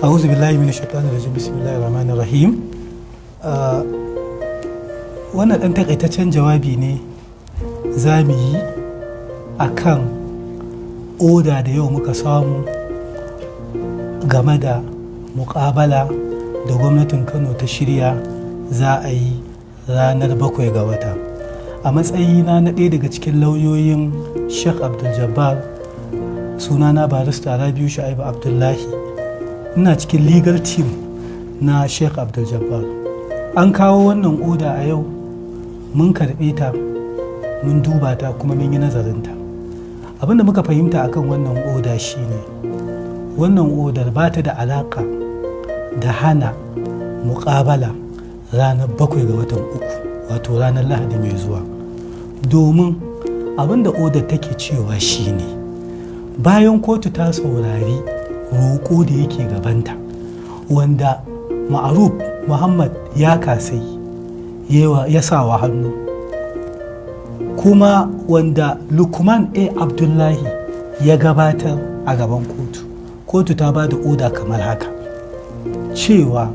A'udhu billahi minash shaitanir rajim. Bismillahir rahmanir rahim. Wannan ɗan takaitaccen jawabi ne za mu yi a kan oda da yau muka samu game da muƙabala da gwamnatin Kano ta shirya za a yi ranar 7 ga wata. A matsayina na ɗaya daga cikin lauyoyin Sheikh Abdul Jabbar, sunana Barista Rabiu Shu'aibu Abdullahi, ina cikin legal team na Sheikh Abdul Jabbar. An kawo wannan oda a yau, mun karɓe ta, mun duba ta, kuma mun yi nazarinta. Abinda muka fahimta akan wannan oda shine wannan odar ba ta da alaƙa da hana muƙabala ranar 7 ga watan 3, wato ranar Lahadi mai zuwa, domin abinda odar take cewa shine bayan kotu ta saurari roƙo da yake gabanta wanda Ma'aruf Muhammad Yakasai ya sa wa hannu, kuma wanda Lukman A Abdullahi ya gabatar a gaban kotu, kotu ta ba da oda kamar haka cewa,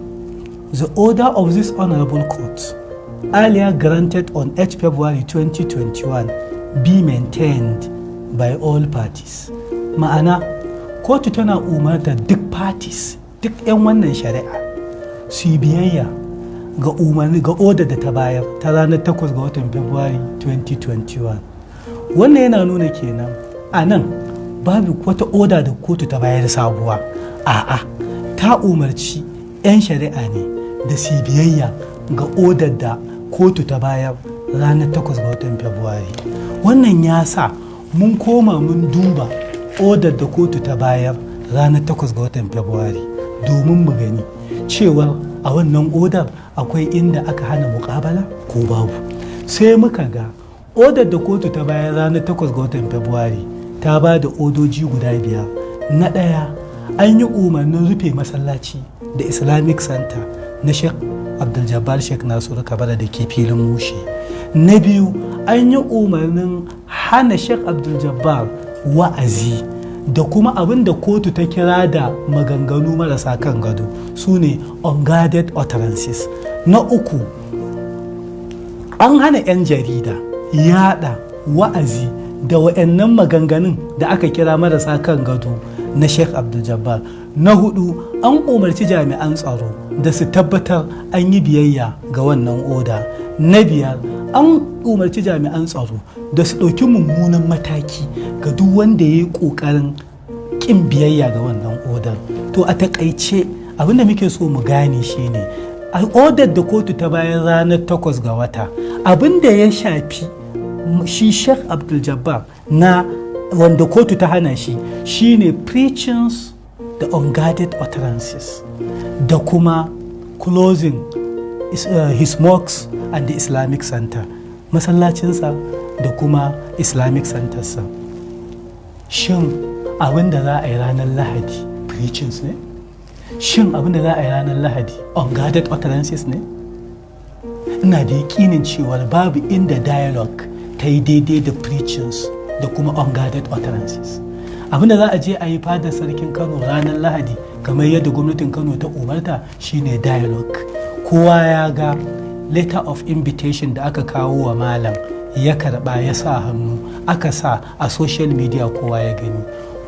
"The order of this honorable court earlier granted on 8 February 2021 be maintained by all parties." Ma'ana, kotu tana umartar duk parties, duk 'yan wannan shari'a, su yi biyayya ga umarni, ga odar da ta bayar ta ranar 8 ga watan February 2021. Wannan yana nuna kenan a nan babu wata oda da kotu ta bayar sabuwa. A'a, ta umarci 'yan shari'a ne da su biyayya ga odar da kotu ta bayar ranar 8 ga watan February. Wannan ya sa mun koma mun duba odar da kotu ta bayar ranar 8 ga watan February domin mu gani cewar a wannan odar akwai inda aka hana muƙabala ko babu. Sai muka ga odar da kotu ta bayar ranar 8 ga watan February ta ba da odoji guda 5. Na ɗaya, an yi umarnin rufe masallaci da Islamic Center na Sheikh Abdul-Jabbar Sheikh Nasiru Kabara da ke filin Mushe. Na biyu, an yi umarnin hana Sheikh Abdul-Jabbar wa'azi da kuma abin da kotu ta kira da maganganu marasa kan gado, su ne unguarded utterances. Na uku, an hana 'yan jarida yada wa'azi da wa'annan maganganun da aka kira marasa kan gado na Sheikh Abdul-Jabbar. Na hudu, an umarci jami'an tsaro da su tabbatar an yi biyayya ga wannan oda. Na biyar, an umarci jami'an tsaro da su ɗauki mummunan mataki ga duk wanda ya yi ƙoƙarin ƙin biyayya ga wannan odar. To, a taƙaice, abin da muke so mu gane shine a odar da kotu ta bayar ranar 8 ga wata, abin da ya shafi shi Sheikh Abdul Jabbar na wanda kotu ta hana shi shine preachings da unguarded utterances da kuma closing his mosques and the Islamic Center, masallacinsa da kuma Islamic Centersa. Shin abin da za a yi ranar Lahadi preachings ne? Shin abin da za a yi ranar Lahadi unguarded utterances ne? Ina da yakinin cewa babu inda dialogue ta yi daidai da preachings da kuma unguarded utterances. Abin da za a je a yi fadar Sarkin Kano ranar Lahadi, kamar yadda gwamnatin Kano ta umarta, shine dialogue. Kowa ya ga letter of invitation da aka kawo wa malam, ya karba, ya sa hannu, aka sa a social media, kowa ya gani.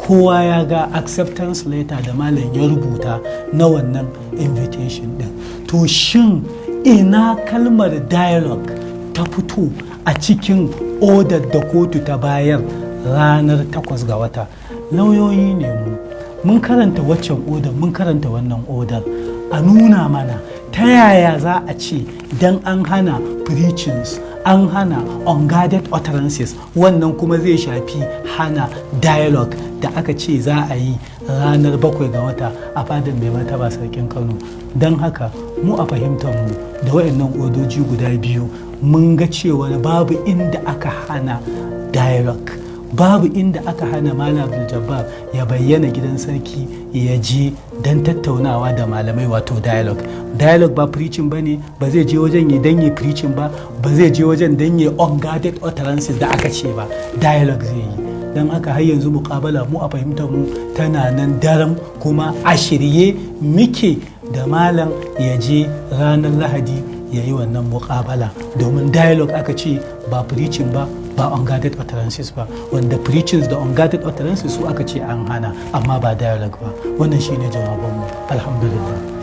Kowa ya ga acceptance letter da malam ya rubuta na wannan invitation din. To, shin ina kalmar dialogue ta fito a cikin odar da kotu ta bayar ranar 8 ga wata? Lauyoyi ne mu, mun karanta waccan odar, mun karanta wannan odar. A nuna mana ta yaya za a ce dan an hana preachings, an hana unguarded utterances, wannan kuma zai shafi hana dialogue da aka ce za a yi ranar 7 ga wata a fadar Mai Martaba Sarkin Kano. Don haka mu a fahimtar mu da wayannan odoji guda biyu, mun ga cewa babu inda aka hana dialogue, babu inda aka hana Malam Abdul Jabbar ya bayyana gidan sarki ya je don tattaunawa da malamai, wato dialogue. Dialogue ba preaching ba ne. Ba zai je wajen ya dan yi preaching ba, ba zai je wajen dan yi unguarded utterances da aka ce ba. Dialogue zai yi. Don haka har yanzu muƙabala mu a fahimtar mu tana nan daram, kuma a shirye muke da malam ya je ranar Lahadi ya yi wannan muƙabala, domin dialogue aka ce, ba preaching ba, ba unguarded utterances ba, wanda preachings da unguarded utterances su aka ce an hana, amma ba dialogue ba. Wannan shine jawabanmu, alhamdulillah.